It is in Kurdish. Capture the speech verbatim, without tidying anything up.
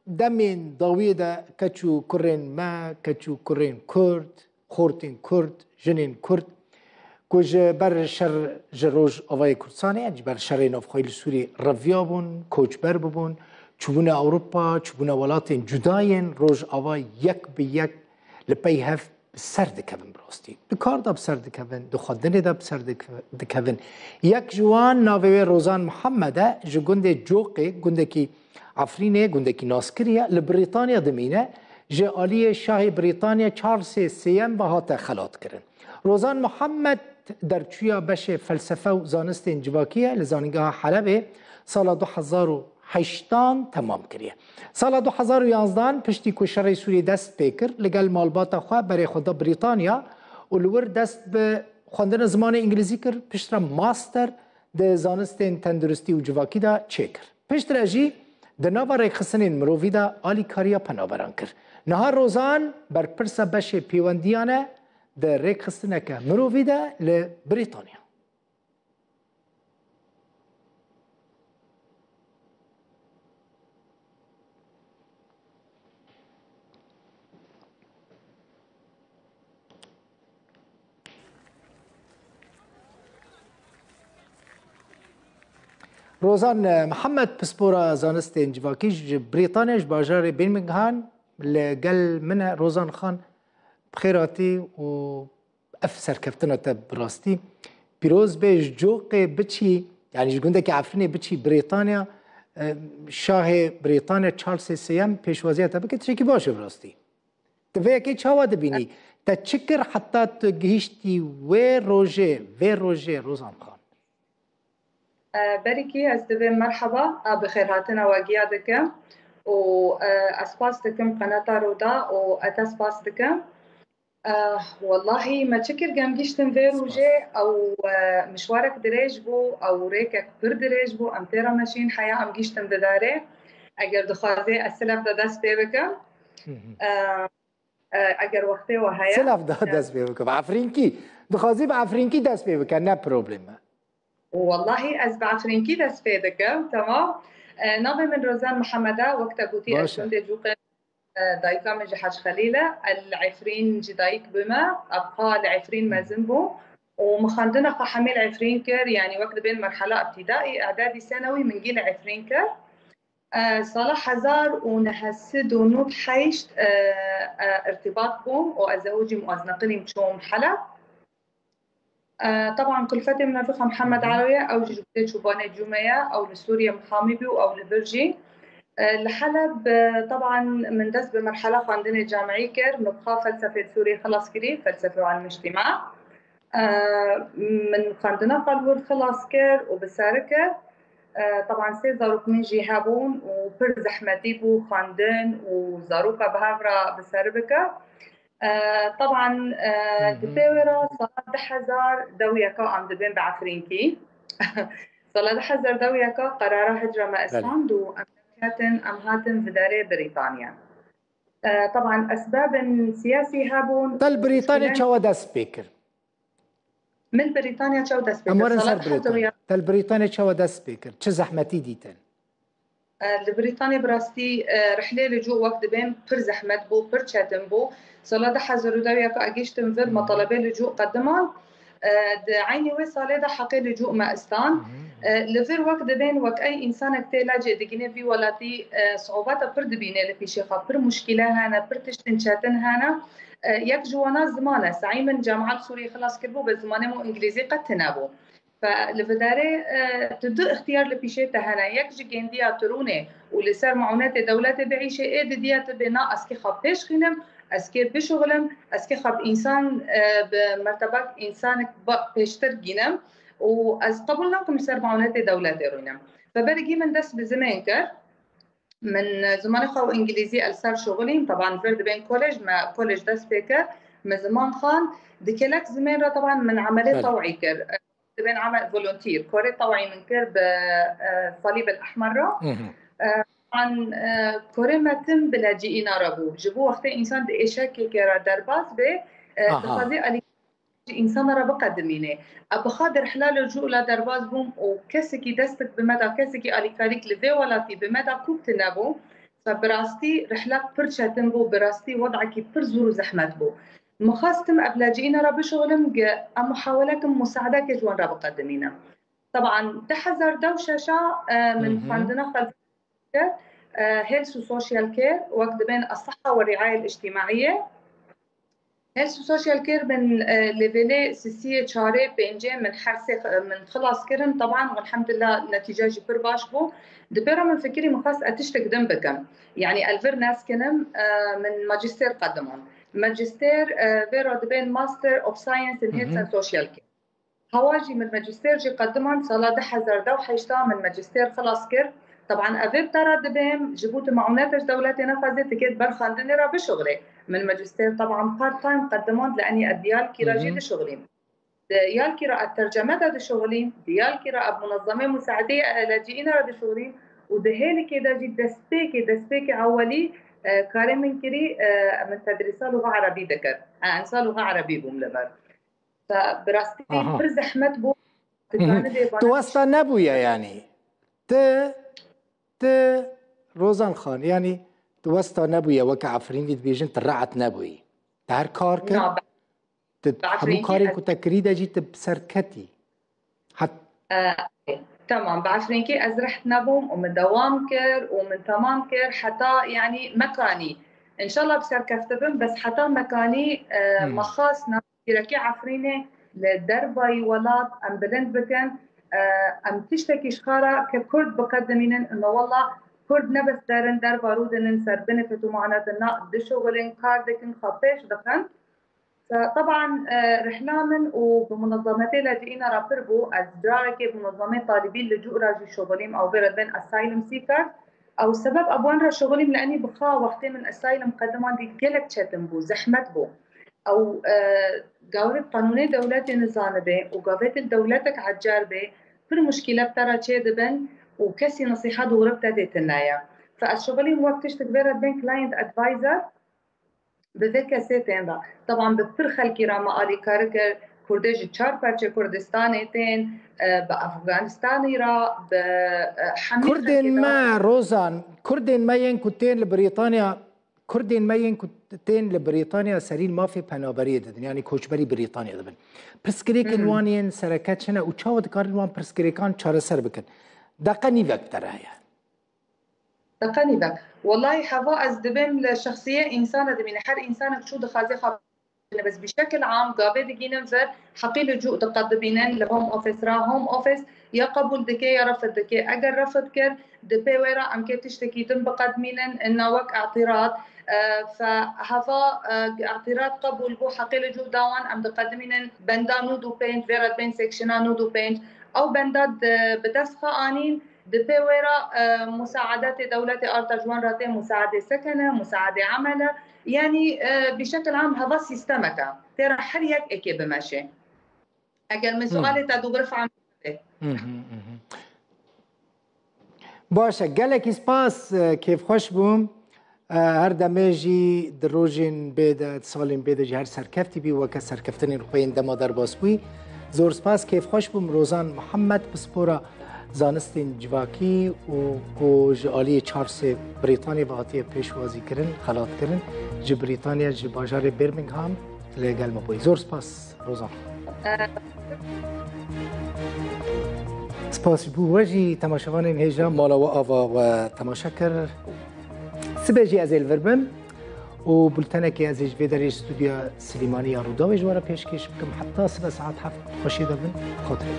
Demên dawiyê de keç û kurên me, keç û kurên Kurd, xortên Kurd, jinên Kurd ku ji ber şer ji Rojavayê Kurdistanê, yan ji ber şerê navxweyî li Sûriyê reviyabûn, koçber bibûn, çûbûne Ewropa, çûbûne welatên cuda yên Rojava yek bi yek li pey hev bi ser dikevin bi rastî. Di kar de bi ser dikevin, di xwendinê de bi ser dike-, dikevin. Yek ji wan navê wê Rozan Mihemed e, ji gundê Coqê, gundekî Efrînê, gundekî naskirî ye, li Brîtanya dimîne, ji aliyê Şahê Brîtanya Charlesê Sêyem ve hate xelatkirin. Rozan Mihemed derçûya beşê felsefe û zanistên civakî ye, li Zanîngeha Helebê sala du hezar û heştan temam kiriye. Sala du hezar û yanzdehan piştî ku şerê Sûriyê dest pê kir, li gel malbata xwe berê xwe da Brîtanya û li wir dest bi xwendina zimanê îngilîzî kir, piştre master di zanistên tenduristî û civakî de çêkir. Piştre jî di nava rêkxistinên mirovî de alîkariya penaberan kir. Niha Rozan berpirsa beşê pêwendiyan e di rêkxistineke mirovî de li Brîtanya. Rozan, e, Mihemed, pispora zanistên civakî ji Brîtanya, ji bajarê Birmingham, li gel min e. Rozan Xan, bi xêr hatî û ev serkeftina te bi rastî pîroz be. Ji Coqê biçî, yanî ji gundekî Efrînê biçî Brîtanya, e, şahê Brîtanya Charlesê Sêyem pêşwaziya te bike, tiştekî baş e bi rastî. Tu vê yekê çawa dibînî? Te çi kir heta tu gihîştî wê rojê, vê rojê Rozan Xan? E, berî kî ez divê merheba, a bi xêrhatina we giya dikim û, e, ez spas dikim qenata Roda û ez te spas dikim. Eh, wellahî me çi kir, gem gihîştin vê rojê, ew, eh, mişwarek dirêj bû, ew rêkek pir dirêj bû, em tê re meşîn heya em gihîştin vidarê. Eger dixwazê ez silef de dest pê bikim. Hı hı. Eh, eh, eger wextê we heye. Silef de dest pê bikim. Efrînkî. Dixwazî bi efrînkî dest pê bike, ne problem e. Wellahî ez bi efrînkî dest pê dikim, temam. Eh, navê min Rozan Mihemed e, wek te gotî ez gundê Cûqê. Dayika min ji Hec Xelîl e, li Efrîn ji dayik bûme, ev xwe li Efrîn mezin bû û min xwendina xwe hemî li Efrîn kir, yanî wek dibên merhela îbtîdaî, îdadî, senewî min gî li Efrîn kir. E, sala hezar û neh sed û nod heşt, e, e, irtîbat bûm û ez zewicîm û ez neqilîm çûm Heleb. E, teban kulfetê min navê xwe Mihemed Elo ye, ew jî ji gundê Çobanê Cûme ye, ew li Sûriye mixamî bû û ew li vir jî. E, li Heleb, e, teban min dest bi merhela xwendinê camîî kir, min bi xwe felsefê li Sûriyê xilas kirî, felsefe û ilm îctîma. E, min xwendina xwe li wir xilas kir û bi ser kir. E, teban sê zarok min jî hebûn û pir zehmetî bû xwendin û zaroka bi hev re bi ser bike. E, teban, e, di pê wê re sala du hezar dew yeka em dibên bi efrînkî. Sala du hezar dew yeka qerara hicra me Belê. Stand û em derketin, em hatin vidarê Brîtanya. E, teban esbabên siyasî hebûn. Te li Brîtanya çawa dest pê kir? Min Brîtanya çawa dest pê kir? Em werin ser Brîtanya. Te li Brîtanya çawa dest pê kir? Çi zehmetî dîtin? E, li Brîtanya bi rastî, e, rihlê li cû wek dibên pir zehmet bû, pir çetin bû. Sala du hezar û dew yeka gihiştim vir, me telebê li cû qediman. E, di eynî wê salê de heqê li cû me istan. E, li vir wek dibên wek ey însanek tê lacê digine vî welatî, e, siûbeta pir dibîne li pîşê xwe, pir muşkîle hene, pir tiştên çetin hene. E, yek ji wana ziman e. Seyî min camia li Sûriyê xilas kiribû, bi zimanê min îngilîzî qet tune bû. Fe li vidarê, e, tu du îxtiyar li pîşê te hene. Yek ji gêndiya tu rûnê û li ser meûnetê dewletê biîşê, ê didiya tu bê na ez kê xwe pêş xînim, ez kê bişuxilim, ez kê xwe bi însan, e, bi mertebak însanek ba-, pêştir gînim û ez qebûl nakim li ser meûnetê dewletê rûnim. Fe berî gî min dest bi zimên kir. Min zimanê xwe û îngilîzî el ser şuxulîm. Teban vir dibên kolej, me kolej dest pê kir, me ziman xwend. Di gelek zimên re teban min emelê Belê. Tewî kir. Dibên emel volontîr. Korê tewî min kir bi, e, Salîb el Ehmer re. Hı hı. E, an, e, korê me tim bi lecîîna re bû. Ji bo wextê însan di êşekekê re derbas bê, e, Aha. dixwazê alî ji însana re biqedimînê. Ez bi xwe di rihla li cû la derbas bûm û kesekî destek bi me da, kesekî alîkarîk li vê welatî bi me da kûk tune bû. Fe bi rastî rihla pir çetin bû, bi rastî wedekî pir zûr û zehmet bû. Min xwestim ev lacîîne re bişuxilim, ge em muhawele kim musaedeke ji wan re biqedimînim. Teban di hezar dew şeşa, e, min Hı hı. xwendina xwe kir, e, Health û Social Care, wek dibên As-Sihha we Riaye El-Îctimaîye. Health û Social Care min, e, levêlê sisiyê, çarê, pêncê min her sê x-, min xilas kirin. Teban, elhamdulillah, netîca jî pir baş bû. Di pê re min fikirî min xwest ez tiştek din bikim. Yanî ez li vir neskinim, e, min majistêr qediman. Majistêr, e, vê re dibên Master of Science in Health Mhm. and Social Care. Hewa jî min majistêr jî qediman, sala du hezar dew heşta min majistêr xilas kir. Teban ev ê bi te re dibêm, ji bo tu meûnete ji dewletê nexwazê, tu kê di ber xwendinê re bişuxulê. Min majistêr teban part time qediman, li enî ez di Yalkî re jî Mhm. dişuxulîm. Di Yalkî re ez terceme de dişuxulîm, di Yalkî re ez munezemê musaedeyê, e, lacîîne re dişuxulîm û di hêlikê de jî destpêkê, destpêkê ewelî, e, karê min kirî, e, min tedrîsa lûxa erebî dikir. E, ensa lûxa erebî bûm li vir. Te bi rastî Aha. pir zehmet bû. Hı hı. Dikanibê bana Tu westa nebûye yanî. Tu, tu Rozan Xan, yanî tu westa nebûye weke Efrînî dibêjin tu rehet nebûyî. Tu her kar kir, Na, be- tu bi hemû Efrînkî karên ez ku te kirî de jî tu bi ser ketî. Hat E, Temam, bi Efrînkî ez reht nebûm û min dewam kir û min temam kir heta, yanî, mekanî. Înşallah bi serkeftin bim, bes heta mekanî, e, Hmm. me xwest na- Pîrekê Efrînê li dervayî welat em bilind bikin, e, em tiştekî ji xwe re ke Kurd biqedimînin, û me wela Kurd ne bes derin derva rûdinin ser binê fetûmane din, na dişuxulin, kar dikin, xwe pêş dixin. Fe, teban, e, rihla min û bi munezemetê lacîîna re pir bû. Ez carekê bi munezemê talibî licû re jî şuxulîm, ew vê re dibên asylum seeker. Ew sebeb ez bi wan re şuxulîm, li enî bi xwe wextê min asylum qediman dît gelek çetin bû, zehmet bû. Ew, e, gavê qanûnê dewletê nizanibê û gavê tu li dewletek ecer bê, pir muşkîlet te re çêdibin û kesî nesîhet û rib te dê tune ye. Fe ez şixulîm wek tiştek vê re dibên client advisor, bi vê kesê tên re. Teban bi pir xelkî re me alîkarî kir, Kurdê ji çar parçe Kurdistanê tên, e, bi Afganistanî re, bi, e, hemî Kurdên xelkê me, Rozan, Kurdên me yên ku tên li Brîtanya Kurdên me yên ku tên li Brîtanya serî li mafê penaberiyê didin, yanî koçberî Brîtanya dibin. Pirsgirêkên Hı hı. wan yên sereke çi ne û çawa dikarin wan pirsgirêkan çareser bikin? Deqe nîvek bi te re heye. Deqe nîvek. Wellahî heva ez dibêm li şexsiyê însana dimîne. Her însanek çû dixwaze xwe Bes bi şekil am gavê digînin vir heqî licû diqedimînin li Home Office re. Home Office ya qebûl dike ya refid dike. Eger refid kir, di pê wê re em kê tiştekî din biqedimînin, inna wek îtîraz. E, fe heva, e, îtîraz qebûl bû, heqê licû dawan em diqedimînin benda nod û pênc, vê re dibên sekşina nod û pênc. Ew benda di, bi dest xwe anîn, di pê wê re, e, musaedetê dewletê arta ji wan re tê, musaedê sekene, musaedê emele. Yanî, e, bi şekil am heva sîstemek e. Tê re her yek êkê bimeşe. Eger min Hmm. sualê te dû birifam. Hı hı, hı hı. Baş e, gelekî spas, e, kêfxweş bûm. E, her demê jî di rojên bê de, di salên bê de jî her serkeftî bî, weke serkeftinên xwe yên dema derbas bûyî. Zor spas, kêfxweş bûm. Rozan Mihemed, pispora zanistên civakî û ku ji aliyê çar sê Brîtanê ve hatiye pêşwazîkirin, xelatkirin, ji Brîtanya, ji bajarê Birmingham li gel me bûyî. Zor spas, Rozan. Spas ji bo we jî, temaşevanên hêja, mala we ava we temaşe kir. Sibê jî ez ê li vir bim û bultenekê ez ê ji vê derê ji stûdyoya Silêmanî ya Rûdawê ji we re pêşkêş bikim. Heta sibe saet heft xweşiyê de bin. Xatirê.